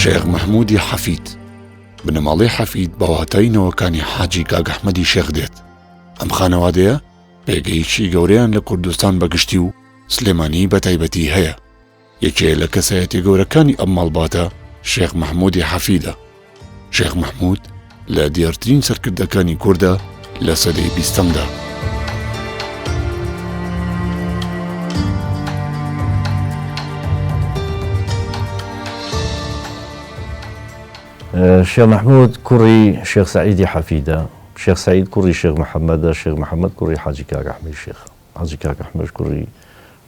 شێخ مەحموودی حەفید، بنەماڵەی حەفید بە واتای نەوەکانی حاجی کاک ئەحمەدی شێخ دێت. ئەم خانەوادەیە پێگەیەکی گەورەیان لە کوردستان بە گشتی و سلێمانی بە تایبەتی هەیە. یەکێ لە کەسایەتیە گەورەکانی ئەم ماڵباتە شێخ مەحموودی حەفیدە. شێخ مەحموود لە دیارترین سەرکردەکانی کوردە لە سەدەی بیستەمدا. شێخ مەحموود کوڕی شێخ سەعیدی حەفیدە، شێخ سەعید کوڕی شێخ محەممەدە، شێخ محەممەد کوڕی حاجی کاک ئەحمەی شێخە، حاجی کاک ئەحمەش کوڕی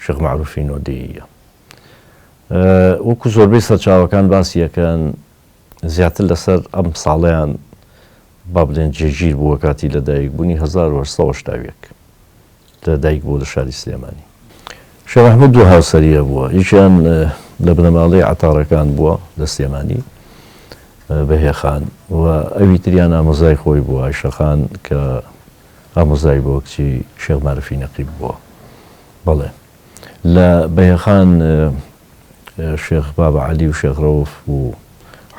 شێخ مەعروفی نۆدێییە. وەکو زۆربەی سەرچاوەکان باسی ئەکەن زیاتر لەسەر ئەم ساڵەیان با بڵێن جێگیر بووە کاتی لەدایک بوونی 1881 لە دایک بووە لە شاری سلێمانی. شێخ مەحمود دوو هاوسەری هەبووە یەکیان لە بنەماڵەی عەتارەکان بووە لە سلێمانی بەهێخان و ئەوی تریان ئامۆزای خۆی بووە ئایشەخان کە ئامۆزای بووە کچی شێخ مارفی نەقیب بووە بەڵێ. لە بەیەخان شێخ بابە عەلی و شێخ ڕەوف و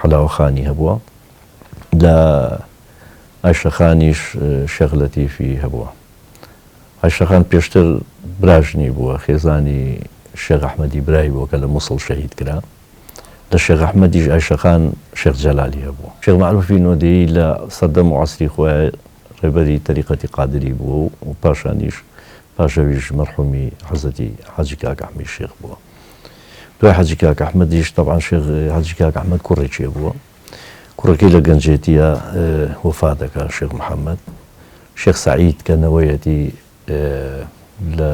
حەلاوە خانی هەبووە. لە ئایشەخانیش شێخ لەتیفی هەبووە. ئایشەخان پێشتر براژنی بووە، خێزانی شێخ ئەحمەدی برای بووە کە لە موسڵ شەهید کرا. لە شێخ ئەحمەدیش ئایشەخان شێخ جەلالی هەبووە. شێخ مەعروفی نۆدێیی لە سەردەم و عەسری خۆی ڕێبەری تەریقەتی قادری بووە و پاشانیش پاش ئەویش مەرحومی حەزرەتی حاجی کاک ئەحمەی شێخ بووە. دوای حاجی کاک ئەحمەدیش تەبعەن شێخ حاجی کاک ئەحمەد کوڕێکی هەبووە. کوڕەکەی لە گەنجێتییا وەفات دەکا شێخ محەممەد. شێخ سەعید کە نەوەیەتی لە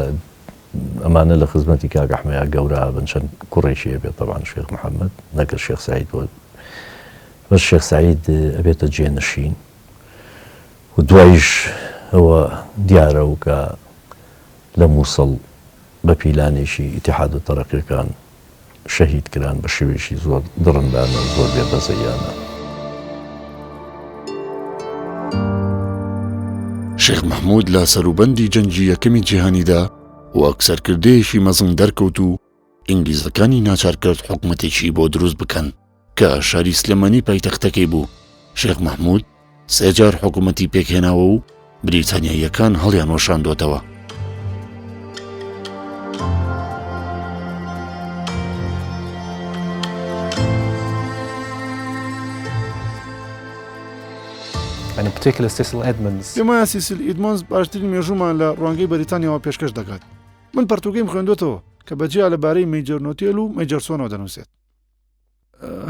ئەمانە لە خزمەتی کاک ئەحمەیا گەورە ئەبن چەند کوڕێکی ئەبێت تەبعەن شێخ محەممەد نەکرد شێخ سەعید بۆ بەس شێخ سەعید ئەبێتە جێنشین. و دوایش ئەوە دیارە و کە لە موسڵ بە پیلانێکی ئیتیحاد و تەرەقیەکان شەهید کران بە شێوەیەکی زۆر دڕندانە و زۆر بێ بەزەیانە. شێخ مەحموود لە سەروبەندی جەنگی یەکەمی جیهانیدا وەک سەرکردەیەکی مەزن دەرکەوت و ئینگلیزەکانی ناچار کرد حکومەتێکی بۆ دروست بکەن کە شاری سلێمانی پایتەختەکەی بوو. شێخ مەحموود سێ جار حکوومەتی پێکهێناوە و بریتانیاییەکان هەڵیان وەشاندۆتەوە. پێم وایە سیسیل ئیدمۆنز باشترین مێژوومان لە ڕوانگەی بەریتانیاوە پێشکەش دەکات. من پەرتووکەیم خوێندووەتەوە کە بە جیا لەبارەی مەیجەر نۆتێل و مەیجەرسۆنەوە دەنووسێت.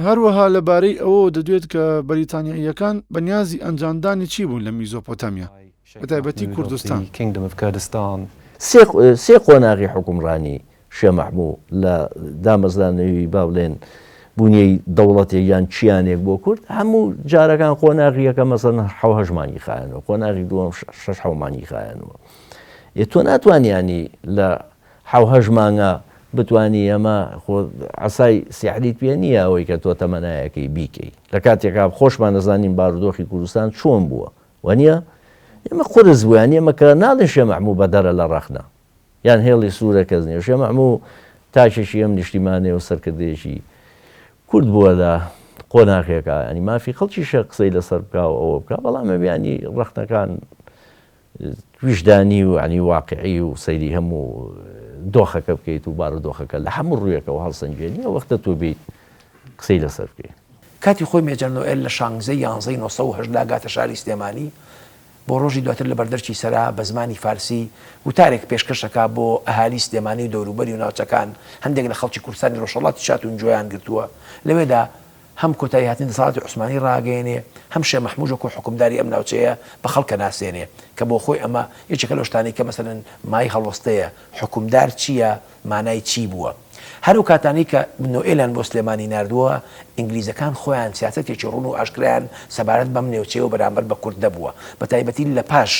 هەروەها لەبارەی ئەوەوە دەدوێت کە بەریتانیاییەکان بە نیازی ئەنجامدانی چی بوون لە میزۆپۆتامیا، بەتایبەتی کوردستان. سێ قۆناغی حوکمڕانی شێ مەحموو لە دامەزراندنەوی با بڵێن بونیەی دەوڵەتێک یان کیانێک بۆ کورد هەموو جارەکان قۆناغی یەکەم مەسەلەن حەو هەشت مانگی خایەنەوە قۆناغی دووەم شەش حەو مانگی خایەنەوە ئێ تۆ ناتوانی ینی لە حەو هەشت مانگا بتوانی ئەمە خۆ عەسای سیحریت پێ نییە ئەوەی کە تۆ تەمەنایەکەی بیکەی لە کاتێکا خۆشمان دەزانین بارودۆخی کوردستان چۆن بووە وەنیە ئێمە قورس بوو یانی ئێمە کە ناڵێن شێ مەحموو بەدەرە لە ڕەخنە یان هێڵی سوورە کەس نییە شێ مەحموو تاکێکی ئەم نیشتیمانەیە و سەرکردەیەکی کورد بووە لە قۆناغێکا ینی مافی خەڵکیشە قسەی لەسەر بکا و ئەوە بکا بەڵام ئەویانی ڕەخنەکان ویژدانی و ینی واقعی و سەیری هەموو دۆخەکە بکەیت و بارودۆخەکە لە هەموو ڕوویەکەوە هەڵسەنگێنی ئەو وەختە تۆ بیت قسەی لەسەر بکەیت. کاتی خۆی مێجەر نۆئێل لە شانگزەی یانزەی 908 دا گاتە شاری سلێمانی، بۆ ڕۆژی دواتر لە بەردەرکی سەرا بە زمانی فارسی وتارێک پێشکەش ئەکا بۆ ئەهالی سلێمانی و دەوروبەری و ناوچەکان، هەندێک لە خەڵکی کوردستانی ڕۆژهەڵاتیش هاتوون گوێیان گرتووە، لەوێدا هەم کۆتایی هاتنی دەسەڵاتی عوسمانی ڕاگەیەنێ، هەم شێ مەحمووش وەکوو حوکمداری ئەم ناوچەیە بە خەڵک ئەناسێنێ، کە بۆ خۆی ئەمە یەکێکە لەو شتانەی کە مەسەلەن مایەی هەڵوەستەیە، حوکمدار چییە، مانای چی بووە؟ هەر ئەو کاتانەی کە نۆئێلیان بۆ سلێمانی ناردووە، ئینگلیزەکان خۆیان سیاسەتێکی ڕوون و ئاشکرایان سەبارەت بەم نێوچەیە و بەرامبەر بە کورد نەبووە، بە تایبەتی لە پاش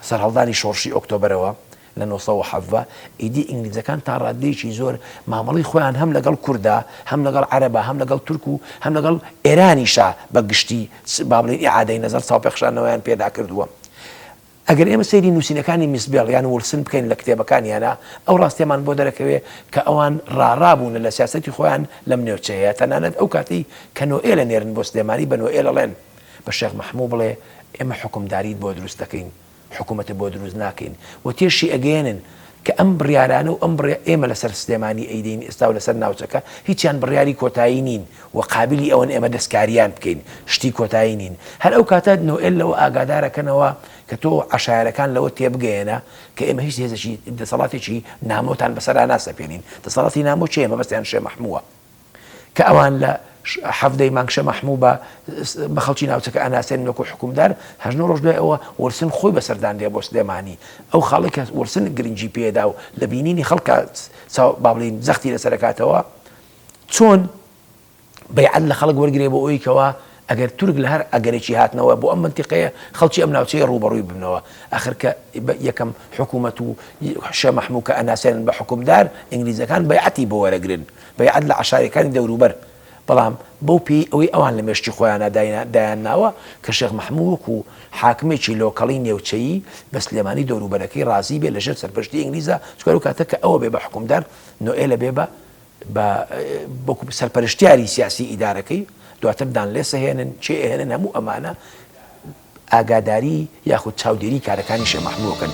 سەرهەڵدانی شۆڕشی ئۆکتۆبەرەوە لە 917، ئیدی ئینگلیزەکان تا ڕاددەیەکی زۆر مامەڵەی خۆیان هەم لەگەڵ کوردا، هەم لەگەڵ عەرەبا، هەم لەگەڵ تورک و هەم لەگەڵ ئێرانیشا بە گشتی با بڵێین ئیعادەی نەزەر چاوپێخشانەوەیان پێدا کردووە. ئەگەر ئێمە سەیری نووسینەکانی میس بێڵ یان وڵسن بکەین لە کتێبەکانیانا ئەو ڕاستیەمان بۆ دەرەکەوێ کە ئەوان ڕاڕا بوونە لە سیاسەتی خۆیان لەم نێوچەیە تەنانەت ئەو کاتەی کە نۆئێل ئەنێرن بۆ سلێمانی بە نۆئێل ئەڵێن بە شێخ مەحموو بڵێ ئێمە حوکمداریت بۆ دروست دەکەین حکوومەتت بۆ دروست ناکەین و تێشی ئەگەیەنن کە ئەم بڕیارانە و ئەم بڕیا ئێمە لەسەر سلێمانی ئەیدەین ئێستا و لەسەر ناوچەکە هیچیان بڕیاری کۆتایی نین و قابلی ئەوەن ئێمە دەستکاریان بکەین شتی کۆتایی نین هەر ئەو کاتە نۆئێل لەوە ئاگادارەکەنەوە کە تۆ عەشایەرەکان لەوە تێبگەیەنە کە ئێمە هیچ هێزێکی دەسەڵاتێکی نامۆتان بەسەرا ناسەپێنین دەسەڵاتی نامۆ کێیە مەبەستیان شێ مەحمووە. کە ئەوان لە حەڤدەی مانگ شێ مەحموو بە بە خەڵکی ناوچەکە ئەناسێنن وەکوو حوکمدار، هەشت نۆ ڕۆژ دوای ئەوە وڵسن خۆی بە سەردان دێ بۆ سلێمانی. ئەو خاڵەی کە وڵسن گرنگی پێ دا و لە بینینی خەڵکا چاو با بڵێین جەختی لەسەر ئەکاتەوە چۆن بەیعەت لە خەڵک وەرگرێ بۆ ئەوەی کەوا ئەگەر تورک لە هەر ئەگەرێکی هاتنەوە بۆ ئەم مەنتیقەیە خەڵکی ئەم ناوچەیە ڕووبەڕووی ببنەوە. ئاخر کە یەکەم حکوومەت و شێ مەحموو کە ئەناسێنن بە حوکمدار، ئینگلیزەکان بەیعەتی بۆ وەرەگرن، بەیعەت لە عەشایرەکانی دەوروبەر. بەڵام بەو پێی ئەوەی ئەوان لە مێشکی خۆیانا دایانناوە کە شێخ مەحموو وەکوو حاکمێکی لۆکەڵی نێوچەیی بە سلێمانی دەوروبەرەکەی ڕازی بێ لە ژێر سەرپەرشتی ئینگلیزا، چونکە ئەو کاتە کە ئەوە بێ بە حوکمدار نۆئێل ئەبێ بە بە وەکو سەرپەرشتیاری سیاسی ئیدارەکەی، دواتر دانلێس ئەهێنن، کێ ئەهێنن هەموو ئەمانە ئاگاداری یاخود چاودێری کارەکانی شێخ مەحموو ئەکەن.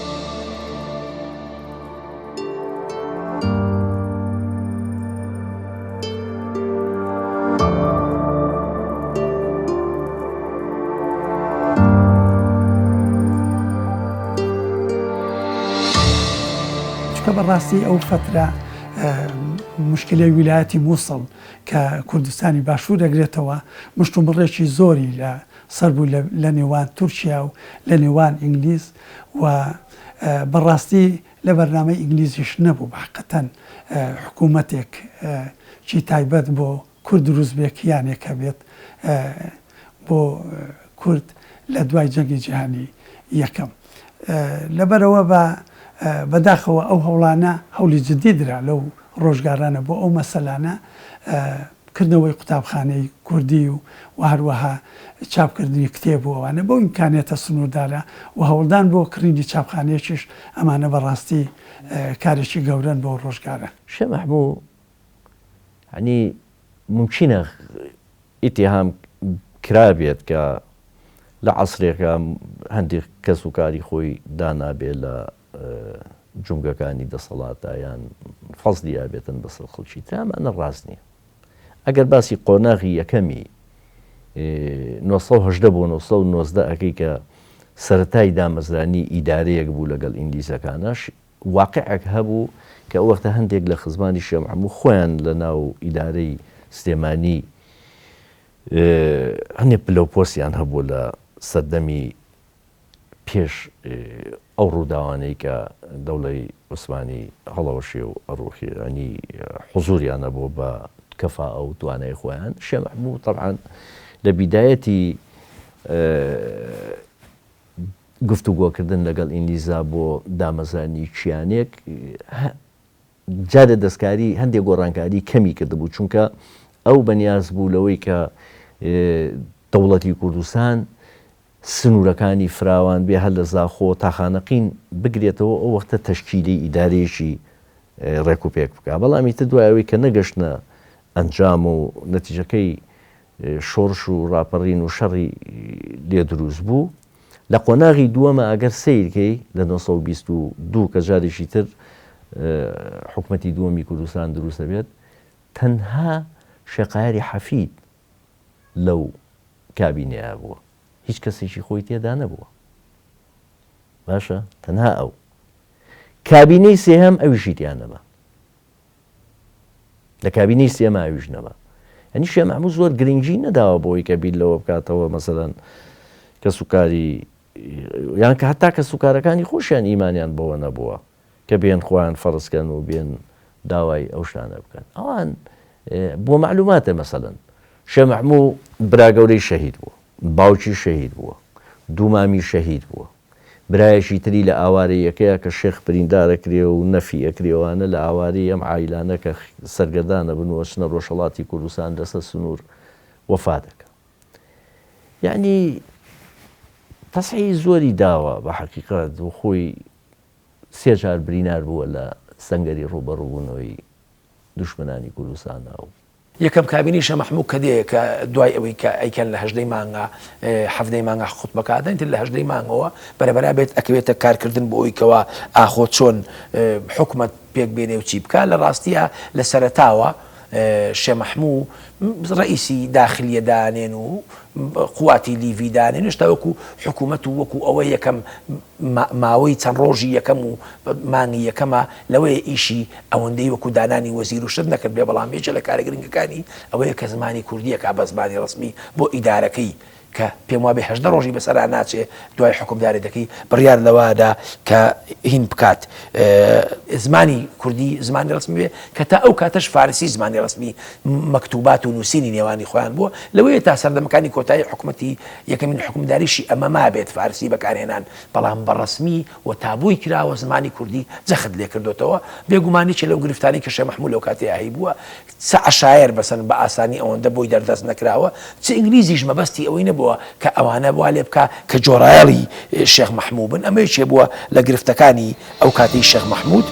چونکە بەڕاستی ئەو فەترە موشکیلەی ویلایەتی موسڵ کە کوردستانی باشوور دەگرێتەوە، مشتومڕێکی زۆری لە سەر بوو لە نێوان تورکیا و لە نێوان ئینگلیز و بە ڕاستی لە بەرنامەی ئینگلیزیش نەبوو بە حەقەتەن حکوومەتێک کی تایبەت بۆ کورد دروست بێ کیانێک هەبێت بۆ کورد لە دوای جەنگی جیهانی یەکەم. لەبەرئەوە بە بەداخەوە ئەو هەوڵانە هەوڵی جدی درا لەو ڕۆژگارانە بۆ ئەو مەسەلانە کردنەوەی قوتابخانەی کوردی و و هەروەها چاپکردنی کتێب و ئەوانە بەو ئیمکانیەتە سنووردارە و هەوڵدان بۆ کڕینی چاپخانەیەکیش ئەمانە بەڕاستی کارێکی گەورەن بۆ ڕۆژگارە. شێخ مەحموو یانی مومکینە ئیتیهام کرابێت کە لە عەسرێکا هەندێک کەس و کاری خۆی دانابێ لە جومگەکانی دەسەڵاتا یان فەزلی ئابێتن بەسەر خەڵکی ترا ئەمانە ڕاست نییە. ئەگەر باسی قۆناغی یەکەمی 918 بۆ 919 ئەەکەی کە سەتای دامەزرانی ئیدارەیەک بوو لەگەڵ ئینگلیزەکانەش واقیعێک هەبوو کە ئەو وەختە هەندێک لە خزمانی شێخ مەحموو خۆیان لە ناو ئیدارەی سلێمانی هەندێک پلە و پۆستیان هەبوو لە سەردەمی پێش ئەو ڕووداوانەی کە دەوڵەی عوسمانی هەڵەوەشێ و ئەڕوخێ ینی حزوریان هەبوو بە کەفائە و توانای خۆیان شێخ مەحموو تەبعەن لە بیدایەتی گفتوگۆکردن لەگەڵ ئینگلیزا بۆ دامەزرانی کیانێک جارێ دەستکاری هەندێک گۆڕانکاری کەمی کردبوو چونکە ئەو بەنیاز بوو لەوەی کە دەوڵەتی کوردستان سنوورەکانی فراوان بێ هەر لە زاخۆ تا خانەقین بگرێتەوە ئەو وەختە تەشکیلی ئیدارەیەکی ڕێک و پێک بکا بەڵام ئیتر دوای ئەوەی کە نەگەشتنە ئەنجام و نەتیجەکەی شۆڕش و ڕاپەڕین و شەڕی لێ دروست بوو لە قۆناغی دووەمە ئەگەر سەیر کەی لە 922 کە جارێکی تر حکومەتی دووەمی کوردستان دروست دەبێت تەنها شێقایری حەفید لەو کابینەیە بووە هیچ کەسێکی خۆی تێدا نەبووە باشە تەنها ئەو کابینەی سێهەم ئەویشی تیا نەما لە کابینەی سێما ئەویش نەما یعنی شێخ مەحموود زۆر گرنگی نەداوە بۆی کە بیر لەوە بکاتەوە مەسەلەن کەسوکاری یان کە هەتا کەسوکارەکانی خۆشیان ئیمانیان بەوە نەبووە کە بێن خۆیان فەرزکەن و بێن داوای ئەو شتانە بکەن ئەوان بۆ معلوماتە مەسەلەن شێخ مەحموو برا گەورەی شەهید بووە باوکی شەهید بووە دوو مامی شەهید بووە برایەکی تری لە ئاوارەییەکەیا کە شێخ بریندار ئەکرێ و نەفی ئەکرێ ئەوانە لە ئاوارەی ئەم عایلانە کە سەرگەردان ئەبن و ئەچنە ڕۆژهەڵاتی کوردستان لەسەر سنوور وەفات ئەکا. یەعنی. تەسحیحی زۆری داوە بە حەقیقەت و خۆی سێ جار برینار بووە لە سەنگەری ڕووبەڕووبوونەوەی دوشمنانی کوردستاندا و. یەکەم کابینەی شەمەحموو کە دێ کە دوای ئەوەی کە ئەیکەن لە هەژدەی مانگا حەڤدەی مانگا خوتبەکە ئەدەن ئیتر لە هەژدەی مانگەوە بەرەبەرە بێت ئەکەوێتە کارکردن بۆ ئەوی کەوا ئاخۆ چۆن حکومەت پێک بێنێ و چی بکا لە ڕاستییا لە سەرەتاوە شێمەحموو ڕئیسی داخلیە دانێن و قواتی لیڤی دانێن هێشتا وەکو حکوومەت و وەکو ئەوە یەکەم ماوەی چەند ڕۆژی یەکەم و مانگی یەکەمە لەوەیە ئیشی ئەوەندەی وەکو دانانی وەزیر و شت نەکردبێ بەڵام یەکێ لە کارە گرنگەکانی ئەوەیە کە زمانی کوردی ئەکا بە زمانی ڕەسمی بۆ ئیدارەکەی کە پێم وابێ 18 ڕۆژی بەسەرا ناچێ دوای حوکمدارێتەکەی بڕیار لەوەدا کە هین بکات زمانی کوردی زمانی ڕەسمی بێ کە تا ئەو کاتەش فارسی زمانی ڕەسمی مەکتوبات و نووسینی نێوانی خۆیان بووە لەوەیە تا سەردەمەکانی کۆتایی حکومەتی یەکەمین حوکمداریشی ئەمە مابێت فارسی بەکارهێنان بەڵام بە ڕەسمی و تابووی کراوە زمانی کوردی جەخت لێکردۆتەوە بێگومان یەکێ لەو گرفتانەی کە شێخ مەحموود لەو کاتەیا هەیبووە چ عەشایەر بەسەن بە ئاسانی ئەوەندە بۆی دەردەست نەکراوە چ ئینگلیزیش مەبەستی ئەوەی نەبووە کە ئەوانە وا لێ بکا کە جۆرایەڵی شێخ مەحموو بن ئەمە یەکێ بووە لە گرفتەکانی ئەو کاتەی شێخ مەحموود.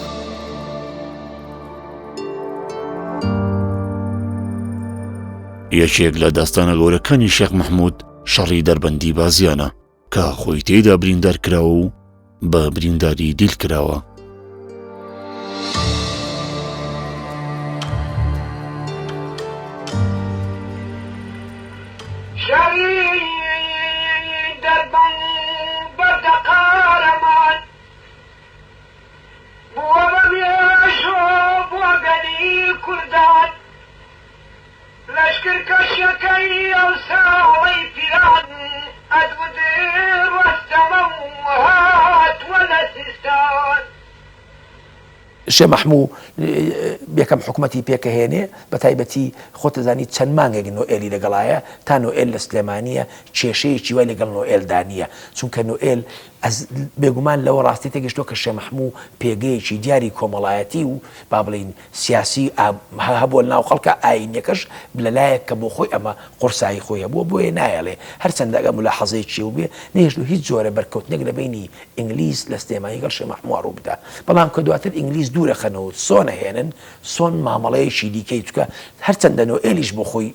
یەکێک لە داستانە گەورەکانی شێخ مەحموود شەڕی دەربەندی بازیانە کە خۆی تێیدا بریندار کراوە و بە برینداری دیل کراوە. بووە بە مێژوو بۆ گەلی کوردان. لەشکر کەشیەکەی ئەو ساڵەی پیران ئەدوت ڕەستەمە و هاتوە لە سیستان. شێ مەحموو یەکەم حکومەتی پێکەهێنێ بە تایبەتی خۆت دەزانی چەند مانگێک نۆئێلی لەگەڵایە تا نۆئێل لە سلێمانیە کێشەیەکی وای لەگەڵ نۆئێلدا نییە چونکە نۆئێل ئەز بێگومان لەوە ڕاستی تێگەشتووە کە شێ مەحموو پێگەیەکی دیاری کۆمەڵایەتی و با بڵێین سیاسی هەبووە لەناو خەڵکا، ئایینیەکەش لەلایەک کە بۆ خۆی ئەمە قورسایی خۆی هەبووە بۆیە نایەڵێ هەرچەندە ئەگەر مولاحەزەیەکی هەبووبێ نەیهێشتووە هیچ جۆرە بەرکەوتنێک لە بەینی ئینگلیز لە سلێمانی لەگەڵ شێ مەحمووە ڕوو بدا بەڵام کە دواتر ئینگلیز دوورەخەنەوە و سۆن ئەهێنن سۆن مامەڵەیەکی دیکەی چونکە هەرچەندە نۆئێلیش بۆ خۆی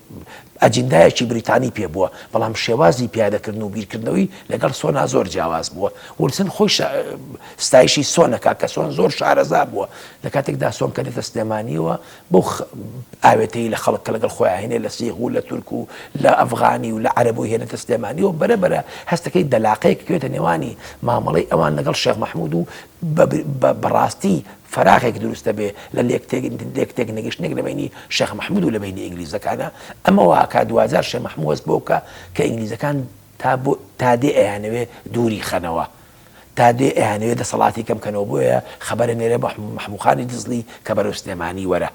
ئەجندایەکی بریتانی پێ بووە، بەڵام شێوازی پیادەکردن و بیرکردنەوەی لەگەڵ سۆنا زۆر جیاواز بووە. ولسن خۆی ستایشی سۆن ئەکا کە سۆن زۆر شارەزا بووە، لە کاتێکدا سۆن کە دێتە سلێمانییەوە بەو ئاوێتەی لە خەڵک کە لەگەڵ خۆیان هێنێ لە سیخ و لە تورک و لە ئەفغانی و لە عەرەب و هێنێتە سلێمانییەوە بەرە بەرە هەستەکەی دەلاقەیەک کەوێتە نێوانی مامەڵەی ئەوان لەگەڵ شێخ مەحموود و بەڕاستی فەراغێک دروست دەبێ لە لێک تێکنەگەیشتنێک لە بەینی شێخ مەحموود و لە بەینی ئینگلیزەکانا، ئەمە وا ئەکا دواجار شێخ مەحموو هەست بەوە بکا کە ئینگلیزەکان تا بۆ تا دێ ئەیانەوێ دووری خەنەوە، تا دێ ئەیانەوێ دەسەڵاتی کەم کەنەوە، بۆیە خەبەر ئەنێرێ بە مەحموو خانی دزڵی کە بەرەو سلێمانی وەرە.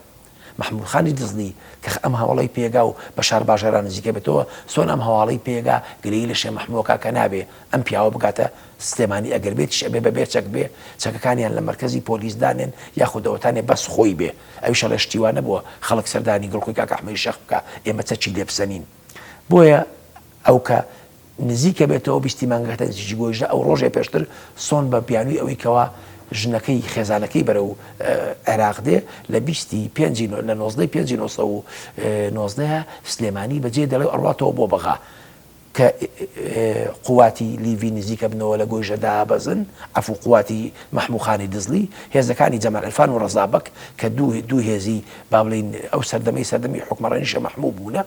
مەحموود خانی دزڵی کە ئەم هەواڵەی پێگا و بە شارباژێرا نزیکە بێتەوە، چۆن ئەم هەواڵەی پێگا گلەیی لە شێخ مەحموو ئەکا کە نابێ ئەم پیاوە بگاتە سلێمانی ئەگەر بێتیش ئەبێ بە بێ چەک بێ، چەکەکانیان لە مەرکەزی پۆلیس دانێن یاخود ئەوەتانێ بەس خۆی بێ. ئەویش ئەڵێ شتی وا نەبووە خەڵک سەردانی گڵکۆی کاک ئەحمەدی شێخ بکا ئێمە چەکی لێ بسەنین. بۆیە ئەو کە نزیکە بێتەوە بیستی مانگەکە نزیکی گۆیژە ئەو ڕۆژێ پێشتر سۆن بە بیانووی ئەوەی کەوا ژنەکەی خێزانەکەی بەرەو عێراق دێ لە بیستی پێنجی لە نۆزدەی پێنجی 919 سلێمانی بەجێ دەڵێ ئەڕاتەوە بۆ بەغا کە قواتی لیڤی نزیکە بنەوە لە گۆیژە دابەزن عەفو قواتی مەحموو خانی دزڵی هێزەکانی جەمال عرفان و ڕەزا بەگ کە دوو دوو هێزی با بڵێین ئەو سەردەمەی سەردەمی حوکمڕانی شێخ مەحموو بوونە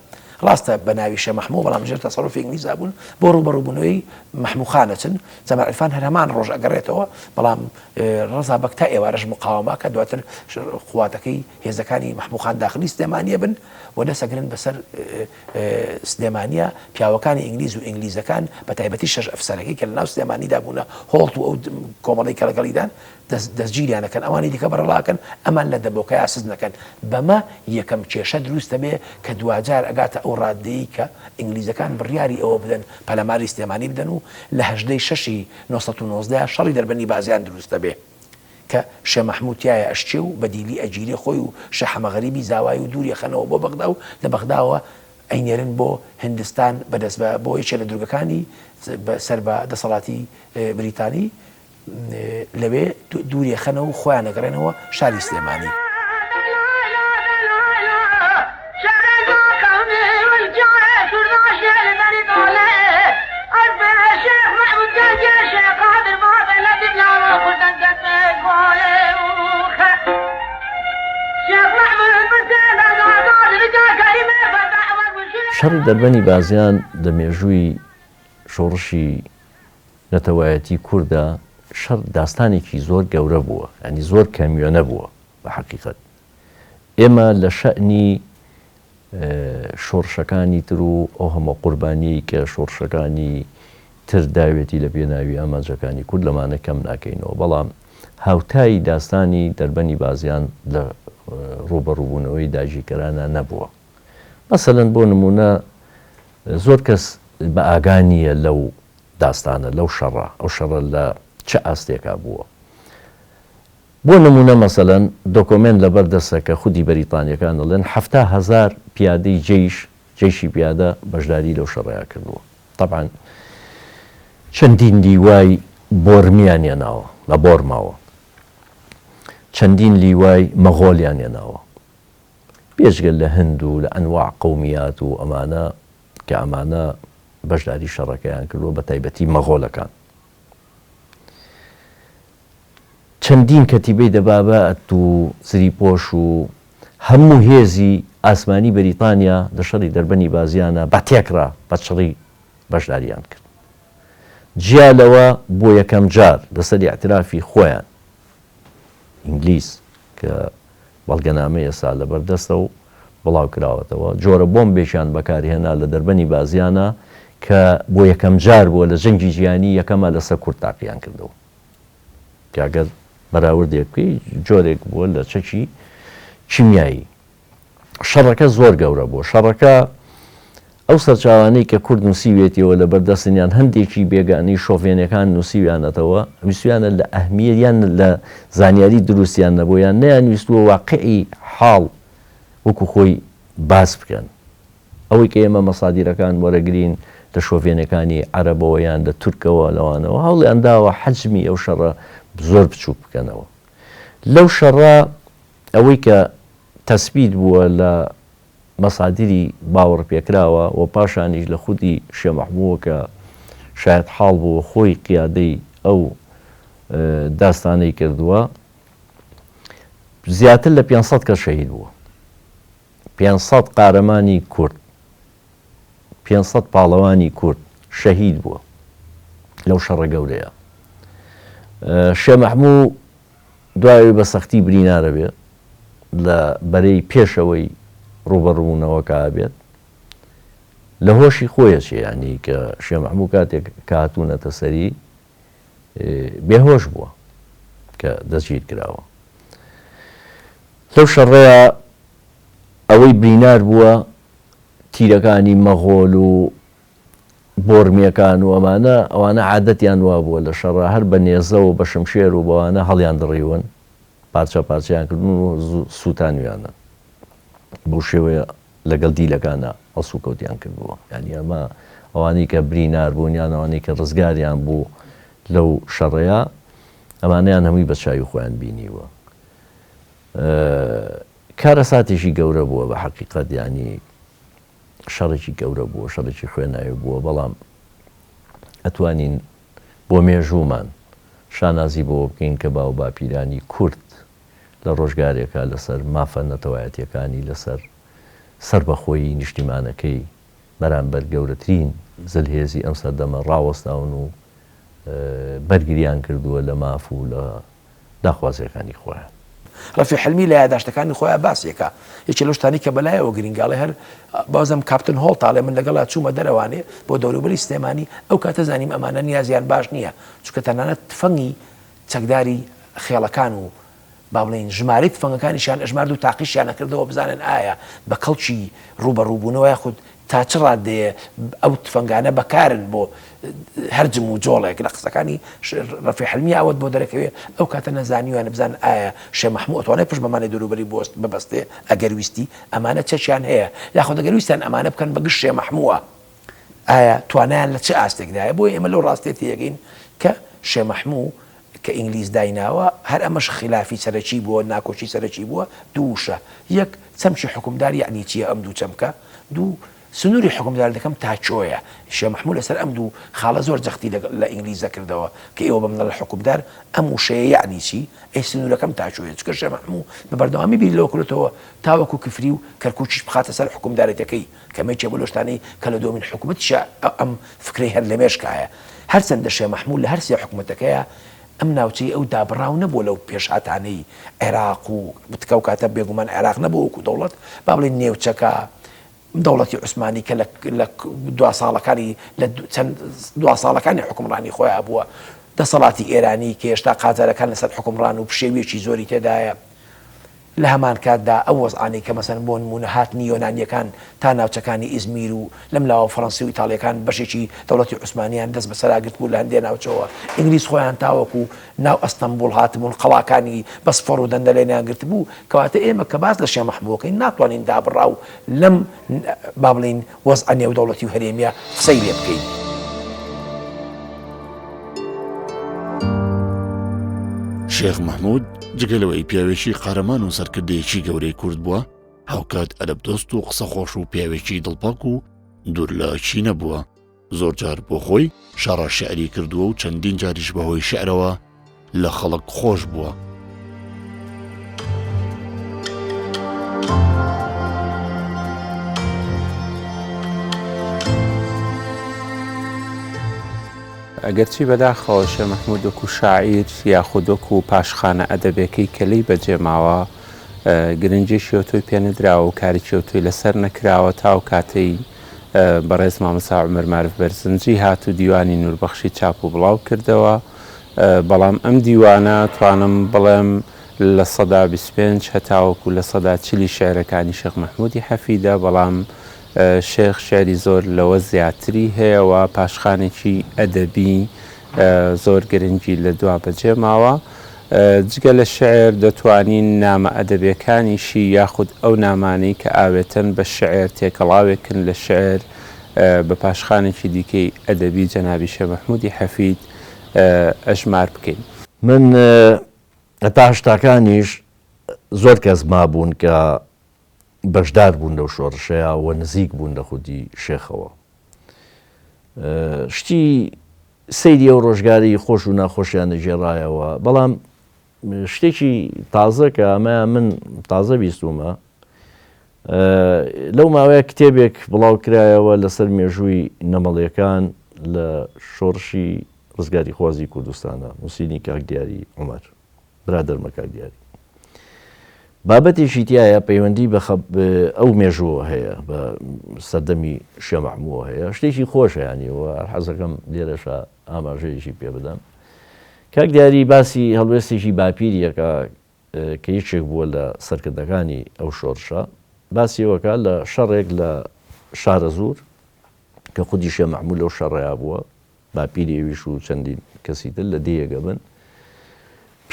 ڕاستە بە ناوی شێخ مەحموو بەڵام ژێر تەسەروفی ئینگلیزا بوون بۆ ڕووبەڕووبوونەوەی مەحموو خان ئەچن جەمال عرفان هەر هەمان ڕۆژ ئەگەڕێتەوە بەڵام ڕەزا بەگ تا ئێوارەش مقاوەمە کە دواتر قواتەکەی هێزەکانی مەحموو خان داخلی سلێمانیە بن و دەست ئەگرن بەسەر سلێمانیە پیاوەکانی ئینگلیز و ئینگلیزەکان بە تایبەتی شەش ئەفسەرەکەی کە لەناو سلێمانیدا بوونە هۆڵت و ئەو کۆمەڵەی کە لەگەڵیدان دەستگیریان ئەکەن ئەوانی دیکە بەڕەڵاکەن ئەمان لە دەبۆکەیا سز نەکەن بەمە یەکەم کێشە دروست دەبێ کە دواجار ئەگاتە ئەو ڕاددەی کە ئینگلیزەکان بڕیاری ئەوە بدەن پەلاماری سلێمانی بدەن و لە هەژدەی شەشی 919 شەڕی دەربەندی بازیان دروست دەبێ کە شێ مەحموو تیایا ئەشچێ و بە دیلی ئەگیرێ خۆی و شێ حەمەغەریبی زاوای و دووری ئەخەنەوە بۆ بەغدا و لە بەغداوە. ئەینێرن بۆ هندستان بەدەست بە بۆ یەکێ لە دورگەکانی سەر بە دەسەڵاتی بریتانی لەوێ دووری ئەخەنەوە و خۆیان ئەگەڕێنەوە شاری سلێمانی. شەڕی دەربەنی بازیان لە مێژووی شۆڕشی نەتەوایەتی کوردە شەڕ داستانێکی زۆر گەورە بووە یانی زۆر کەموێنە بووە بە حەقیقەت ئێمە لە شەئنی شۆڕشەکانی تر و ئەو هەموو قوربانیەی کە شۆڕشەکانی تر داوێتی لە پێناوی ئامانجەکانی کورد لەمانە کەم ناکەینەوە بەڵام هاوتای داستانی دەربەنی بازیان لە ڕووبەڕووبوونەوەی داگیرکەرانە نەبووە مەسەلەن بۆ نموونە زۆر کەس بە ئاگا نییە لەو داستانە، لەو شەڕە، ئەو شەڕە لە چ ئاستێکا بووە. بۆ نموونە مەسەلەن دۆکۆمێنت لەبەر دەستە کە خودی بەریتانییەکان دەڵێن 70 هەزار پیادەی جەیش، جەیشی پیادە بەشداری لەو شەڕەیا کردووە. تەبعەن چەندین لیوای بۆرمیان هێناوە لە بۆرماوە. چەندین لیوای مەغۆلیان هێناوە. بێجگە لە هند و لە ئەنواع قەومیات و ئەمانە کە ئەمانە بەشداری شەڕەکەیان کردووە بە تایبەتی مەغۆلەکان. چەندین کەتیبەی دەبابات و زریپۆش و هەموو هێزی ئاسمانی بەریتانیا لە شەڕی دەربەنی بازیانە بە تێکڕا بە چڕی بەشداریان کرد. جیا لەوە بۆ یەکەم جار لەسەر ئیعترافی خۆیان ئینگلیز کە بەڵگەنامەی ئێستا لەبەر دەستە و بڵاو کراوەتەوە، جۆرە بۆمبێکیان بەکارهێنا لە دەربەنی بازیانە کە بۆ یەکەم جار بووە لە جەنگی جیهانی یەکەما لەسەر کورد تاقیان کردەوە. کە گەر بەراوردێک بکەی جۆرێک بووە لە چەکی کیمیایی. شەڕەکە زۆر گەورە بووە. شەڕەکە ئەو سەرچاوانەی کە کورد نووسیوێتیەوە لەبەر دەستن یان هەندێکی بێگانەی شۆڤێنەکان نووسیویانەتەوە ویستویانە لە ئەهمیەت یان لە زانیاری دروستیان نەبووە یان نەیانویستووە واقعی حاڵ وەکو خۆی باس بکەن. ئەوەی کە ئێمە مەسادیرەکان وەرەگرین لە شۆڤێنەکانی عەرەبەوە یان لە تورکەوە لەوانەوە هەوڵیان داوە حەجمی ئەو شەڕە زۆر بچووک بکەنەوە. لەو شەڕە ئەوەی کە تەسبیت بووە لە مەسادیری باوەڕپێکراوە و پاشانیش لە خودی شێ مەحمووە کە شایەتحاڵ بووە خۆی قیادەی ئەو داستانەی کردووە زیاتر لە 500 کەس شەهید بووە. 500 قارەمانی کورد 500 پاڵەوانی کورد شەهید بووە لەو شەڕە گەورەیە. شێ مەحموو دوای ئەوەی بە سەختی برینارە بێ لە بەرەی پێشەوەی ڕووبەڕووبوونەوەکە بێت لە هۆشی خۆی ئەچێ یانی کە شێ مەحموو کاتێک کە هاتوونەتە سەری بێهۆش بووە کە دەستگیر کراوە لەو شەڕەیە ئەوەی برینار بووە تیرەکانی مەغۆل و بۆرمیەکان و ئەمانە، ئەوانە عادەتیان وابووە لە شەڕا هەر بە نێزە و بە شمشێر و بەوانە هەڵیان دڕیون، پارچە پارچەیان کردوون و سووتانویانن. بەو شێوەیە لەگەڵ دیلەکانا هەڵسوکەوتیان کردووە. یانی ئەمە ئەوانەی کە برینار بوون یان ئەوانەی کە ڕزگاریان بوو لەو شەڕەیا، ئەمانەیان هەمووی بە چاوی خۆیان بینیوە. کارەساتێکی گەورە بووە بە حەقیقەت یانی شەڕێکی گەورە بووە، شەڕێکی خوێناوی بووە، بەڵام ئەتوانین بۆ مێژوومان شانازی بەوە بکەین کە باوباپیرانی کورد لە ڕۆژگارێکا لەسەر مافە نەتەوایەتیەکانی، لەسەر سەربەخۆیی نیشتیمانەکەی بەرامبەر گەورەترین زلهێزی ئەم سەردەمە ڕاوەستاون و بەرگریان کردووە لە ماف و لە داخوازیەکانی خۆیان. ڕەفیق حلمی لە یاداشتەکانی خۆیا باسی ئەکا یەکێ لەو شتانەی کە بەلایەوە گرینگە ئەڵێ هەر بازم کاپتن هۆڵت ئەڵێ من لەگەڵا چوومە دەرەوانێ بۆ دەوروبەری سلێمانی ئەو کاتە زانیم ئەمانە نیازیان باش نییە چونکە تەنانەت تفەنگی چەکداری خێڵەکان و با بڵێین ژمارەی تفەنگەکانیشیان ئەژمارد و تاقیشیان ئەکردەوە بزانن ئایا بە کەڵکی ڕووبەڕووبوونەوە یاخود. تا چ ڕادەیە ئەو تفەنگانە بەکارن بۆ هەر جم و جۆڵێک. لە قسەکانی ڕەفیع حلمی ئەوەت بۆ دەرەکەوێ ئەو کاتە نەزانیویانە بزانن ئایا شێ مەحموو ئەتوانێ پشت بەمانەی دەوروبەری بوەست ببەستێ ئەگەر ویستی ئەمانە چەکیان هەیە یاخود ئەگەر ویستیان ئەمانە بکەن بە گشت شێ مەحمووە ئایا توانایان لە چ ئاستێکدایە؟ بۆیە ئێمە لەو ڕاستیە تێگەین کە شێ مەحموو کە ئینگلیز دایناوە هەر ئەمەش خیلافی سەرەکی بووە، ناکۆکی سەرەکی بووە، دوو وشە، یەک، چەمکی حوکمدار یەعنی چییە ئەم دوو چەمکە؟ دوو، سنووری حوکمداری دەکەم تا کوێیە؟ شێ مەحموو لەسەر ئەم دوو خاڵە زۆر جەختی لە ئینگلیز دەکردەوە کە ئێوە بە منەڵێن حوکمدار، ئەم وشەیە یەعنی چی؟ ئەی سنوورەکەم تا کوێیە؟ چونکە شێ مەحموو بە بەردەوامی بیری لەوە کردۆتەوە تاوەکوو کفری و کەرکووکیش بخاتە سەر حوکمدارێتیەکەی، کەمێکیە بۆ لەو شتانەی کە لە دووەمین حکومەتیشا ئەم فکرەی هەر لە مێشکایە. هەرچەندە شێ مەحموو لە هەر سێ حکومەتەکەیا ئەم ناوچەی ئەو دابڕاو نەبووە لەو پێشهاتانەی عێراق و بتکە ئەو کاتە بێگومان عێراق نەبووە وەکوو دەوڵەت با بڵێین نێوچەکە دەوڵەتی عوسمانی کە لە لە دوا ساڵەکانی لە چەند دوا ساڵەکانی حوکمڕانی خۆیا بووە دەسەڵاتی ئێرانی کە هێشتا قاجارەکان لەسەر حوکمڕان و پشێویەکی زۆری تێدایە. لە هەمان کاتدا ئەو وەزعانەی کە مەسەلەن بۆ نموونە هاتنی یۆنانییەکان تا ناوچەکانی ئیزمیر و لەم لاوە فەڕەنسی و ئیتاڵییەکان بەشێکی دەوڵەتی عوسمانییان دەست بەسەرا گرتبوو لە هەندێ ناوچەوە ئینگلیز خۆیان تاوەکو ناو ئەستەنبوڵ هاتبوون قەڵاکانی بەسفۆر و دەندەلێنیان گرتبوو کەواتە ئێمە کە باس لە شێ مەحموو ئەکەین ناتوانین دابڕاو لەم با بڵێین وەزعە نێودەوڵەتی و هەرێمییە قسەی لێ بکەین. شێخ مەحموود جگە لەوەی پیاوێکی قارەمان و سەرکردەیەکی گەورەی کورد بووە، هاوکات ئەدەبدۆست و قسەخۆش و پیاوێکی دڵپاک و دوور لە کینە بووە. زۆر جار بۆ خۆی شەڕە شیعری کردووە و چەندین جاریش بەهۆی شیعرەوە لە خەڵک خۆش بووە. ئەگەرچی بەداخەوە شێ مەحموود وەکوو شاعیر یاخود وەکوو پاشخانە ئەدەبێکەی کە لێی بەجێ ماوە گرنگیەکی ئەوتۆی پێ نەدراوە و کارێکی ئەوتۆی لەسەر نەکراوە تا ئەو کاتەی بەڕێز مامۆستا عومەر مارف بەرزنجی هات و دیوانی نووربەخشی چاپ و بڵاو کردەوە بەڵام ئەم دیوانە توانم بڵێم 25% هەتاوەکو 40% شیعرەکانی شێخ مەحموودی حەفیدە بەڵام شێخ شیعری زۆر لەوە زیاتری هەیە و پاشخانێکی ئەدەبی زۆر گرنگی لە دوا بەجێ ماوە. جگە لە شیعر دەتوانین نامە ئەدەبیەکانیشی یاخود ئەو نامانەی کە ئاوێتەن بە شیعر تێکەڵاوێکن لە شیعر بە پاشخانێکی دیکەی ئەدەبی جەنابی شێ مەحموودی حەفید ئەژمار بکەین. من هەتا هەشتاکانیش زۆر کەس مابوون کە بەشدار بوون لەو شۆڕشەیا و نزیک بوون لە خودی شێخەوە. شتی سەیری ئەو ڕۆژگاری خۆش و ناخۆشیان دەگێڕایەوە، بەڵام شتێکی تازە کە ئەمەیان من تازە بیستوومە، لەو ماوەیە کتێبێک بڵاو کرایەوە لەسەر مێژووی نەمەڵیەکان لە شۆڕشی ڕزگاریخوازی کوردستانە، نووسینی کاک دیاری عومەر. برادەرمە کاک دیاری بابەتێکی تایە پەیوەندی بە ئەو مێژووە هەیە بە سەردەمی شێمەحمووە هەیە شتێکی خۆش هەیانیەوە حەزەکەم لێرەشە ئاماژەیەکی پێ بدەم کاک دیاری باسی هەڵوێستێکی باپیریەکە کە یەکێک بووە لە سەرکردەکانی ئەو شۆرشە باسیەوەکە لە شەڕێک لە شارەزوور کە خودی شێ مەحموو لەو شەڕەیا بووە باپیری ئەویش و چەندین کەسی تر لە دێیەک ئەبن.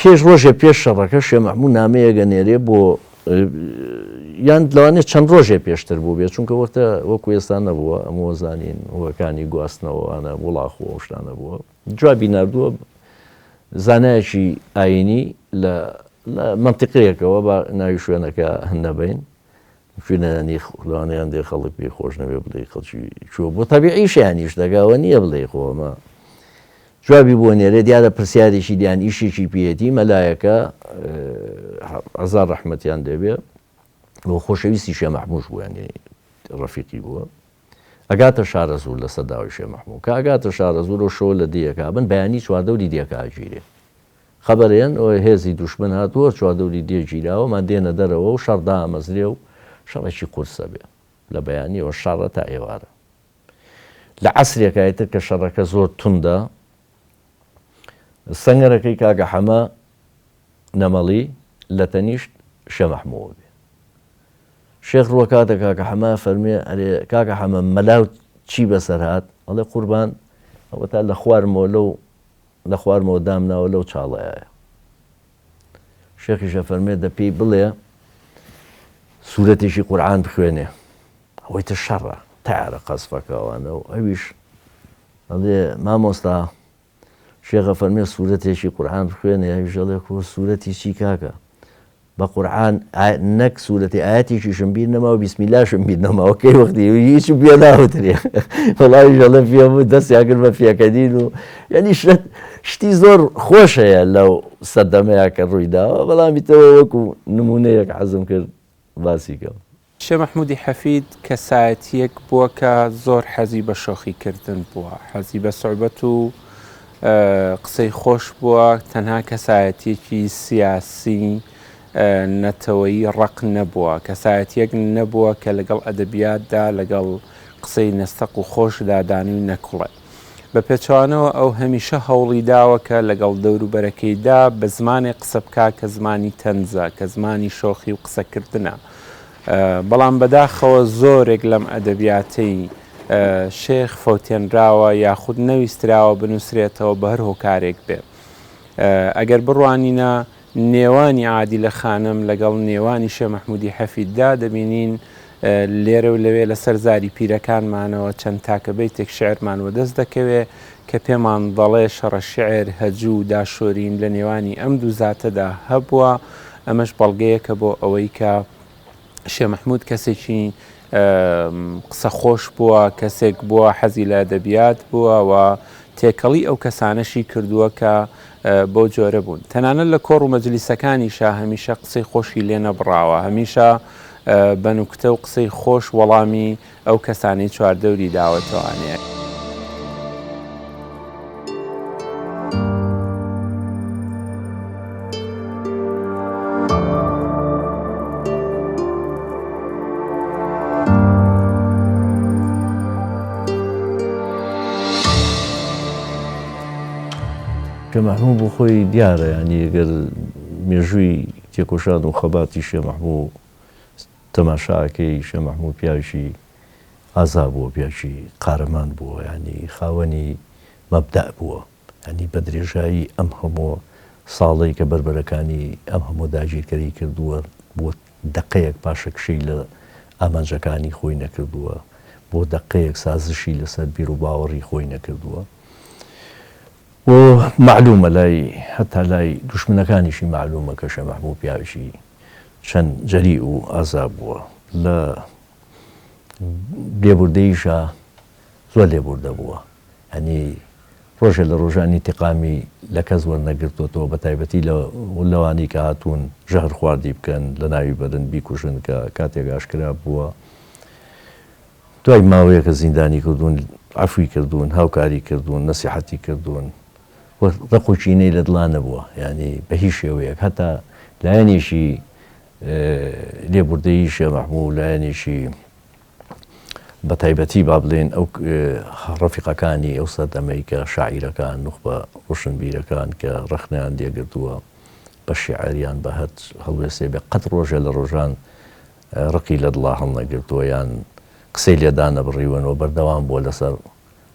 پێش ڕۆژێ پێش شەڕەکە شێ مەحموو نامەیەک ئەنێرێ بۆ یان لەوانەیە چەند ڕۆژێ پێشتر بوو بێ چونکە وەختە وەکو ئێستا نەبووە ئەمەوە زانین هۆکانی گواستنەوەوانە وڵاخ و ئەو شتانە بووە جوابی ناردووە زانایەکی ئاینی لە لە مەنتیقەیەکەوە با ناوی شوێنەکە نەبەین کوێنەیانی لەوانەیە هەندێک خەڵک پێی خۆش نەبێ بڵێ خەڵکی کوێ بۆ تەبیعیشە یانی شتەکە ئەوە نییە بڵێ خۆ ئەمە جوابی بۆ نێرێ دیارە پرسیارێکی دیان ئیشێکی پێیەتی مەلایەکە هەزار ڕەحمەتیان لێبێ و خۆشەویستی شێ مەحموش بوو ینی ڕەفیقی بووە ئەگاتە شارەزوور لەسەر داوای شێ مەحموو کە ئەگاتە شارەزوور و شەوە لە دێیەکە بن بەیانی چواردەوری دێکە ئەگیرێ خەبەرێن هێزی دوشمن هاتووە چواردەوری دێ گیراوە مان دێنە دەرەوە و شەڕ دامەزرێ و شەڕێکی قورسە بێ لە بەیانیەوە شەڕە تا ئێوارە لە عەسرێکا ئیتر کە شەڕەکە زۆر توندە سەنگەرەکەی کاکە حەمە نەمەڵی لە تەنیشت شێ مەحمووە بێ. شێخ ڕووەکاتە کاکە حەمە فەرمێ ئەرێ کاکە حەمە مەلا و چی بەسەر هات؟ ئەڵێ قوربان ئەوەتا لە خوارمەوە لەو لە خوارمەوە دامناوە لەو چاڵەیایە. شێخیش ئەفەرمێ دە پێی بڵێ سورەتێکی قورعان بخوێنێ. ئەوەی تر شەڕە تەیارە قەسفەکە ئەوانە و ئەویش ئەڵێ مامۆستا شێخ ئەفەرمێ سورەتێکی قورعان بخوێنێ ئەویش ئەڵێ کو سورەتی چی کاکە بە قورعان نەک سورەتی ئایەتێکیشم بیر نەماوە بیسمیلاشم بیر نەماوە کەی وەختی هیچم پێ ناوترێ وەڵاویش ئەڵێ پێم و دەستیان کرد بە پێکەنین و یعنی شت شتی زۆر خۆش هەیە لەو سەردەمەیە کە ڕووی داوە بەڵام بیتەوە وەکو نمونەیەک حەزم کرد باسی کەم. شێ مەحموودی حەفید کەسایەتییەک بووە کە زۆر حەزی بە شۆخی کردن بووە، حەزی بە سوعبەت و قسەی خۆش بووە، تەنها کەسایەتییەکی سیاسی نەتەوەیی ڕەق نەبووە، کەسایەتییەک نەبووە کە لەگەڵ ئەدەبیاتدا، لەگەڵ قسەی نەستەق و خۆشدا دانووی نەکوڵێ. بە پێچەوانەوە ئەو هەمیشە هەوڵی داوە کە لەگەڵ دەوروبەرەکەیدا بە زمانێک قسە بکا کە زمانی تەنزە، کە زمانی شۆخی و قسەکردنە. بەڵام بەداخەوە زۆرێک لەم ئەدەبیاتەی شێخ فەوتێنراوە یاخود نەویستراوە بنووسرێتەوە بە هەر هۆکارێک بێ. ئەگەر بڕوانینە نێوانی عادیلە خانم لەگەڵ نێوانی شێ مەحموودی حەفیددا دەبینین لێرە و لەوێ لەسەر زاری پیرەکانمانەوە چەند تاکە بەیتێک شیعرمان وەدەست دەکەوێ کە پێمان دەڵێ شەڕە شیعر، هەجوو و داشۆرین لە نێوانی ئەم دوو زاتەدا هەبووە، ئەمەش بەڵگەیەکە بۆ ئەوەی کە شێ مەحموود کەسێکی قسەخۆش بووە، کەسێک بووە حەزی لە ئەدەبیات بووە و تێکەڵی ئەو کەسانەشی کردووە کە بەو جۆرە بوون. تەنانەت لە کۆڕ و مەجلیسەکانیشا هەمیشە قسەی خۆشی لێ نەبڕاوە، هەمیشە بە نوکتە و قسەی خۆش وەڵامی ئەو کەسانەی چواردەوری داوەتەوانێ. شێ مەحموو بۆ خۆی دیارە یانی گەر مێژووی تێکۆشان و خەباتی شێ مەحموو تەماشا ئەکەی شێ مەحموو پیاوێکی ئازا بووە پیاوێکی قارەمان بووە یانی خاوەنی مەبدەء بووە یانی بە درێژایی ئەم هەموو ساڵەی کە بەربەرەکانی ئەم هەموو داگیرکەری کردووە بۆ دەقەیەک پاشەکشەی لە ئامانجەکانی خۆی نەکردووە بۆ دەقەیەک سازشی لەسەر بیروباوەڕی خۆی نەکردووە و مەعلومە لای هەتا لای دوشمنەکانیشی مەعلومە کە شێ مەحموو پیاوێکی چەند جەریء و ئازا بووە لە لێبوردەییشا زۆر لێبوردە بووە یانی ڕۆژێ لە ڕۆژان ئینتیقامی لە کەس وەرنەگرتۆتەوە بە تایبەتی لە لەوانەی کە هاتوون ژەهر خواردی بکەن لە ناوی بەرن بیکوژن کە کاتێک ئاشکرا بووە دوای ماوەیەکە زیندانی کردوون عەفوی کردوون هاوکاری کردوون نەسیحەتی کردوون و ڕق و کینەی لە دڵا نەبووە یانی بە هیچ شێوەیەک هەتا لایەنێکی لێبوردەیی شێ مەحموو لایەنێکی بە تایبەتی با بڵێن ئەو ڕەفیقەکانی ئەو سەردەمەی کە شاعیرەکان نوخبە ڕۆشنبیرەکان کە ڕەخنەیان لێگرتووە بە شیعر یان بە هەر هەڵوێستێ بێ قەت ڕۆژێ لە ڕۆژان ڕقی لە دڵا هەڵنەگرتووە یان قسەی لێ دانەبڕیون و بەردەوام بووە لەسەر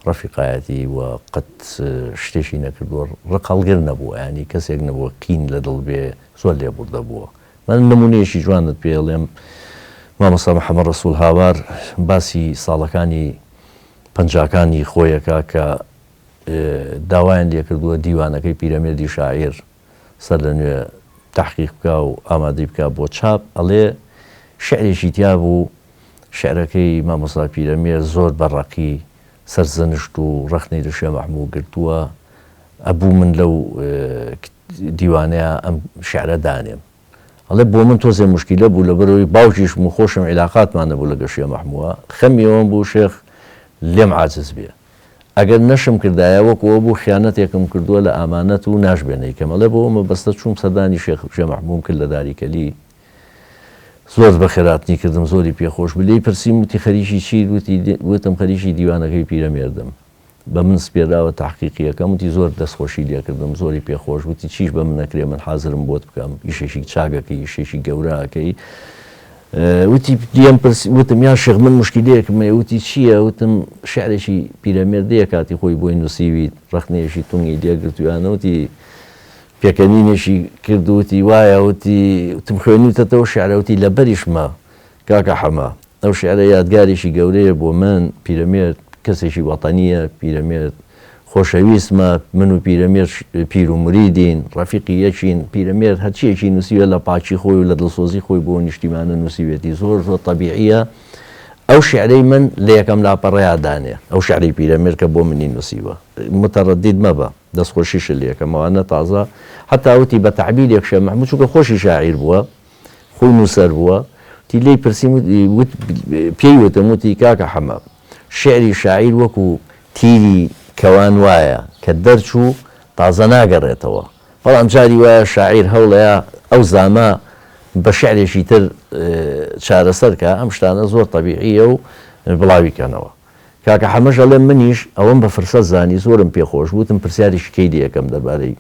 ڕەفیقایەتی و قەت شتێکی نەکردووە ڕق هەڵگر نەبووە یانی کەسێک نەبووە قین لە دڵ بێ زۆر لێبوردە بووە من نمونەیەکی جوانت پێ ئەڵێم مامۆستا محەمەد ڕەسوڵ هاوار باسی ساڵەکانی پەنجاکانی خۆیەکە کە داوایان لێکردووە دیوانەکەی پیرەمێردی شاعیر سەر لە نوێ تەحقیق بکا و ئامادەی بکا بۆ چاپ ئەڵێ شعرێکی تیا بوو شعرەکەی مامۆستا پیرەمێرد زۆر بە ڕەقی سەرزەنشت و ڕەخنەی لە شێ مەحموو گرتووە ئەبوو من لەو دیوانەیا ئەم شعرە دانێم ئەڵێ بۆ من تۆزێ موشکیلە بوو لەبەرئەوەی باوکیشم و خۆشم عیلاقاتمان نەبوو لەگەڵ شێ مەحمووە خەمی ئەوەم بوو شێخ لێم عاجز بێ ئەگەر نەشم کردایە وەکو ئەوە بوو خیانەتێکم کردووە لە ئامانەت و ناشبێ نەیکەم ئەڵێ بۆ ئەو مەبەستە چووم سەردانی شێخ شێ مەحمووم کرد لە داریکەلی زۆر بەخێرهاتنی کردم زۆری پێ خۆش بوو لێی پرسیم وتی خەریکی چیت وتی وتم خەریکی دیوانەکەی پیرەمێردم بە من سپێراوە تەحقیقی ئەکەم وتی زۆر دەستخۆشی لێ کردم زۆری پێ خۆش وتی چیش بە من ئەکرێ من حازرم بۆت بکەم ئیشێکی چاک ئەکەی ئیشێکی گەورە ئەکەی. وتی لێم پرسی وتم یا شێخ من موشکیلەیەکم هەیە وتی چییە وتم شعرێکی پیرەمێردەیە کاتی خۆی بۆی نووسیویت ڕەخنەیەکی تونگی لێگرتویانە وتی پێکەنینێکی کرد وتی وایە وتی وتم خوێنیوتەتەوە شعرە وتی لەبەریشمە کاکە حەمە ئەو شیعرە یادگارێکی گەورەیە بۆ من، پیرەمێرد کەسێکی وەتەنییە، پیرەمێرد خۆشەویستمە، من و پیرەمێرد پیر و مریدین، ڕەفیقی یەکین، پیرەمێرد هەرچییەکی نووسیوە لە پاکی خۆی و لە دڵسۆزی خۆی بۆ نیشتیمانە نووسیوێتی، زۆر زۆر تەبیعییە ئەو شیعرەی من لە یەکەم لاپەڕەیا دانێ، ئەو شیعرەی پیرەمێرد کە بۆ منی نووسیوە، متەڕەدید مەبە، دەستخۆشیشت لێکەم، ئەوانە تازە، حەتا وتی بە تەعبیرێک شێخ مەحموود چونکە خۆشی شاعیر بووە، خۆی نووسەر بووە، وتی لێی پرسیم وت پێی وتم وتی کاکە حەمە شیعری شاعیر وەکوو تیری کەوان وایە کە دەرچوو تازە ناگەڕێتەوە، بەڵام جاری وایە شاعیر هەوڵەیا ئەو زامە بە شیعرێکی تر چارەسەر کا، ئەم شتانە زۆر تەبیعییە و بڵاوی کەنەوە. کاکە حەمەش ئەڵێ منیش ئەوەم بە فرسەت زانی زۆرم پێ خۆش بوو وتم پرسیارێکی کەی لێ ئەکەم دەربارەی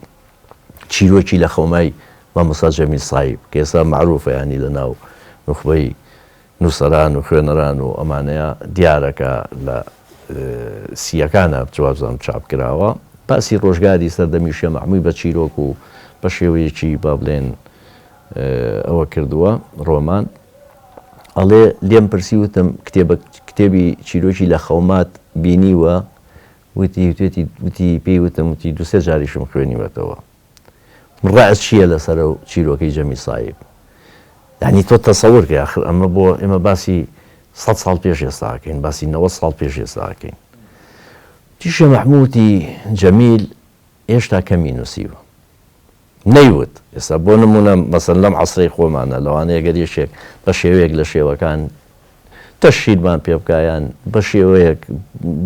چیرۆکی لە خەومای مامۆستا جەمیل سایب کە ئێستا مەعروفە یانی لە ناو نوخبەی نووسەران و خوێنەران و ئەمانەیە دیارە کە لە سییەکانە وابزانم چاپ کراوە باسی ڕۆژگاری سەردەمی شێ مەحمووی بە چیرۆک و بە شێوەیەکی با بڵێن ئەوە کردووە ڕۆمان ئەڵێ لێم پرسی وتم کتێبە کتێبی چیرۆکی لە خەومات بینیوە وتی وتێتی وتی پێی وتم وتی دوو سێ جاریشم خوێنیوەتەوە ڕەئت چییە لەسەر ئەو چیرۆکەی جەمیل سایب یانی تۆ تەسەور کە ئاخر ئەمە بۆ ئێمە باسی سەد ساڵ پێش ئێستا ئەکەین باسی 90 ساڵ پێش ئێستا ئەکەین تیشە مەحموودی جەمیل هێشتا کەمی نووسیوە نەیوت ئێستا بۆ نموونە مەسەن لەم عەسرەی خۆمانە لەوانەیە گەر یەکێک بە شێوەیەک لە شێوەکان تەشهیرمان پێ بکا یان بە شێوەیەک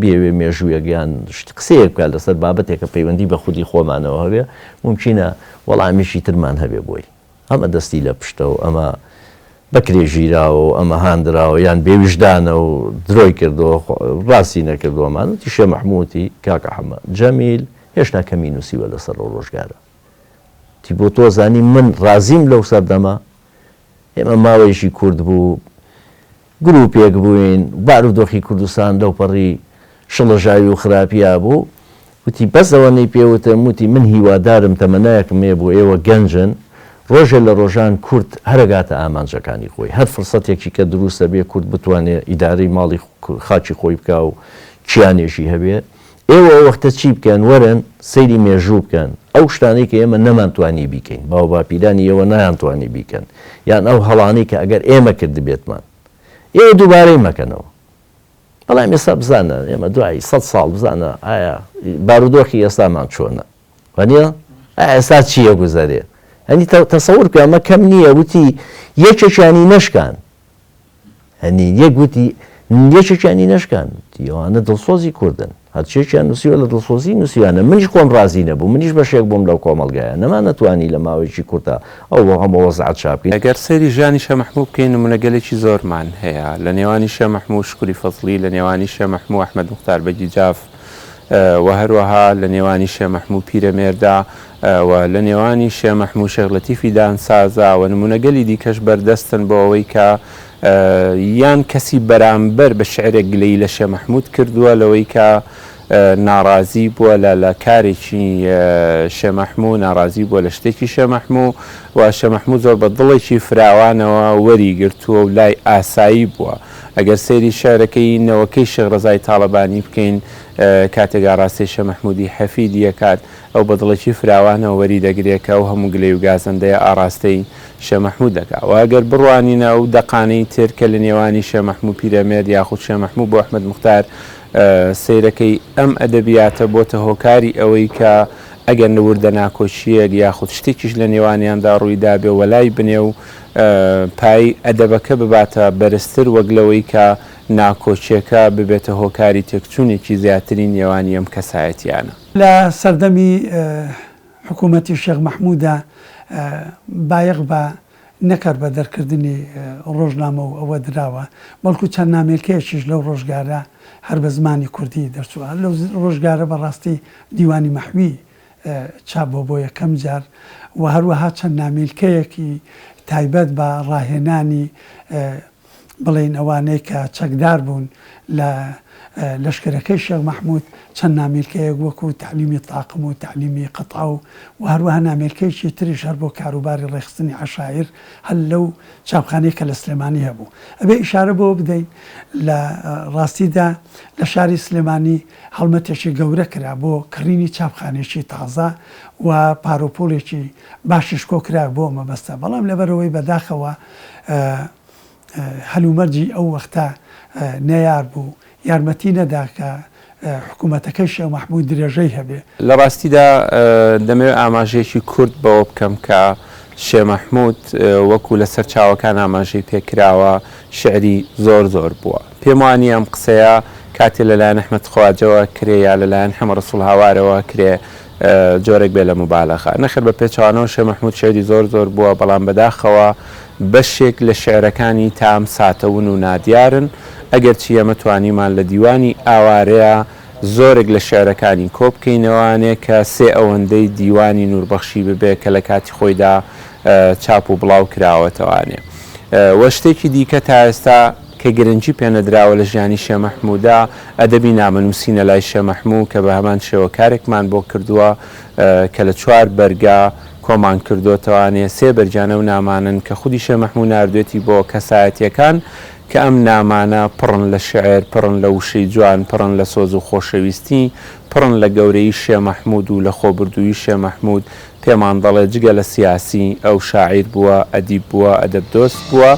بیەوێ مێژوویەک یان قسەیەک بکا لەسەر بابەتێک کە پەیوەندی بە خودی خۆمانەوە هەبێ مومکینە وەڵامێکی ترمان هەبێ بۆی ئەمە دەستی لە پشتە و ئەمە بەکرێ ژیراوە و ئەمە هاندراوە یان بێویژدانە و درۆی کردووە ڕاستی نەکردووە ئەمانە وتی شێ مەحموو وتی کاکە حەمە جەمیل هێشتا کەمی نووسیوە لەسەر ئەو ڕۆژگارە. وتی بۆ تۆ زانی من ڕازیم لەو سەردەمە؟ ئێمە ماوەیەکی کورت بوو گرووپێک بووین، بارودۆخی کوردستان لەوپەڕی شڵەژاوی و خراپیا بوو. وتی بەس ئەوەنەی پێ وتم، وتی من هیوادارم تەمەنایەکم هەیە بۆ ئێوە گەنجن، ڕۆژێ لە ڕۆژان کورد هەر ئەگاتە ئامانجەکانی خۆی، هەر فرسەتێکی کە دروست ئەبێ کورد بتوانێ ئیدارەی ماڵی خاکی خۆی بکا و کیانێکی هەبێ، ئێوە ئەو وەختە چی بکەن؟ وەرن سەیری مێژوو بکەن، ئەو شتانەی کە ئێمە نەمانتوانی بیکەین، باوباپیرانی ئێوە نەیانتوانی بیکەن، یان ئەو هەڵانەی کە ئەگەر ئێمە کردبێتمان، ئێوە دووبارەی مەکەنەوە. بەڵام ئێستا بزانە، ئێمە دوای سەت ساڵ بزانە ئایا بارودۆخی ئێستامان چۆنە؟ وانییە؟ ئایا ئێستا چی ئەگوزەرێ؟ هەنی تەسەور بکە ئەمە کەم نییە، وتی یەکێکیانی نەشکان. هەنی یەک وتی یەکێکیانی نەشکان وتی ئەوانە دڵسۆزی کوردن هەرچیەکیان نووسیوە لە دڵسۆزی نووسیویانە منیش خۆم ڕازی نەبوو منیش بەشێک بووم لەو کۆمەڵگایە نەمانەتوانی لە ماوەیەکی کورتا ئەو هەموو وەزعە چاپ بکەین. گەر سەیری ژیانی شێ مەحموو بکەین نموونەگەلێکی زۆرمان هەیە لە نێوانی شێ مەحموو شوکری فەزڵی لە نێوانی شێ مەحموو ئەحمەد موختار بەگی جاف و هەروەها لە نێوانی شێ مەحموو پیرەمێردا و لە نێوانی شێ مەحموو شێخ لەتیفی دانسازا و نموونەگەلی دیکەش بەردەستن بۆ ئەوەی کە یان کەسی بەرامبەر بە شیعرێک گلەیی لە شێ مەحموود کردووە لەوەی کە ناڕازی بووە لە لە کارێکی شێ مەحموو ناڕازی بووە لە شتێکی شێ مەحموو و شێ مەحموو زۆر بە دڵێکی فراوانەوە وەری گرتووە و لای ئاسایی بووە. ئەگەر سەیری شیعرەکەی نەوەکەی شێخ ڕەزای تاڵەبانی بکەین کاتێک ئاڕاستەی شێ مەحموودی حەفیدی ئەکات ئەو بە دڵێکی فراوانەوە وەری دەگرێ کە ئەو هەموو گلەی و گازەندەیە ئاڕاستەی شێ مەحموود دەکا و ئەگەر بڕوانینە ئەو دەقانەی تر کە لە نێوانی شێ مەحموو پیرەمێرد یاخود شێ مەحموو بۆ ئەحمەد موختار سەیرەکەی ئەم ئەدەبیاتە بۆتە هۆکاری ئەوەی کە ئەگەر وردە ناکۆکییەک یاخود شتێکیش لە نێوانیاندا ڕووی دابێ وەلای بنێ و پایەی ئەدەبەکە بباتە بەرزتر وەک لەوەی کە ناکۆکیەکە ببێتە هۆکاری تێکچوونێکی زیاتری نێوانی ئەم کەسایەتیانە. لە سەردەمی حکوومەتی شێخ مەحموودا بایەخ بە نەک هەر بە دەرکردنی ڕۆژنامە و ئەوە دراوە، بەڵکوو چەند نامێلکەیەکیش لەو ڕۆژگارە هەر بە زمانی کوردی دەرچووە. هەر لەو ڕۆژگارە بە ڕاستی دیوانی مەحوی چاپ بووە بۆ یەکەم جار و هەروەها چەند نامیلکەیەکی. تایبەت بە ڕاهێنانی بڵێین ئەوانەی کە چەکدار بوون لە لەشکرەکەی شێخ مەحموود چەند نامیلکەیەک وەکوو تەعلیمی تاقم و تەعلیمی قەتعە و و هەروەها نامیلکەیەکی تریش هەر بۆ کاروباری ڕێکخستنی عەشایر هەر لەو چاپخانەی کە لە سلێمانی هەبوو. ئەبێ ئیشارە بەوە بدەین لە ڕاستیدا لە شاری سلێمانی هەڵمەتێکی گەورە کرا بۆ کڕینی چاپخانەیەکی تازە و پارەوپوڵێکی باشیش کۆکرا بۆ ئەو مەبەستە بەڵام لەبەرئەوەی بەداخەوە هەلومەرجی ئەو وەختە نەیار بوو یارمەتی نەدا کە حکوومەتەکەی شێخ مەحموود درێژەی هەبێ. لە ڕاستیدا دەمەوێت ئاماژەیەکی کورت بەوە بکەم کە شێ مەحموود وەکوو لە سەرچاوەکان ئاماژەی پێ کراوە شیعری زۆر زۆر بووە. پێم وا نییە ئەم قسەیە کاتێ لە لایەن ئەحمەد خواجەوە کرێ یا لە لایەن حەمە ڕەسووڵ هاوارەوە کرێ جۆرێک بێ لە موبالەغە. نەخێر بە پێچەوانەوە شێ مەحموود شیعری زۆر زۆر بووە بەڵام بەداخەوە بەشێک لە شیعرەکانی تا ئەم ساتە ون و نادیارن، ئەگەرچی ئێمە توانیومان لە دیوانی ئاوارەیا زۆرێک لە شیعرەکانی کۆ بکەینەوانێ کە سێ ئەوەندەی دیوانی نووربەخشی ببێ کە لە کاتی خۆیدا چاپ و بڵاو کراوەتەوانێ. وە شتێکی دیکە تا ئێستا کە گرنگی پێ نەدراوە لە ژیانی شێ مەحموودا، ئەدەبی نامەنووسینە لای شێ مەحموو کە بە هەمان شێوە کارێکمان بۆ کردووە کە لە چوار بەرگا کۆمان کردۆتەوانێ، سێ بەرگیان ئەو نامانەن کە خودی شێ مەحموو ناردوێتی بۆ کەسایەتییەکان کە ئەم نامانە پڕن لە شیعر، پڕن لە وشەی جوان، پڕن لە سۆز و خۆشەویستی، پڕن لە گەورەیی شێ مەحموود و لەخۆبردوویی شێ مەحموود، پێمان دەڵێ جگە لە سیاسی، ئەو شاعیر بووە، ئەدیب بووە، ئەدەبدۆست بووە.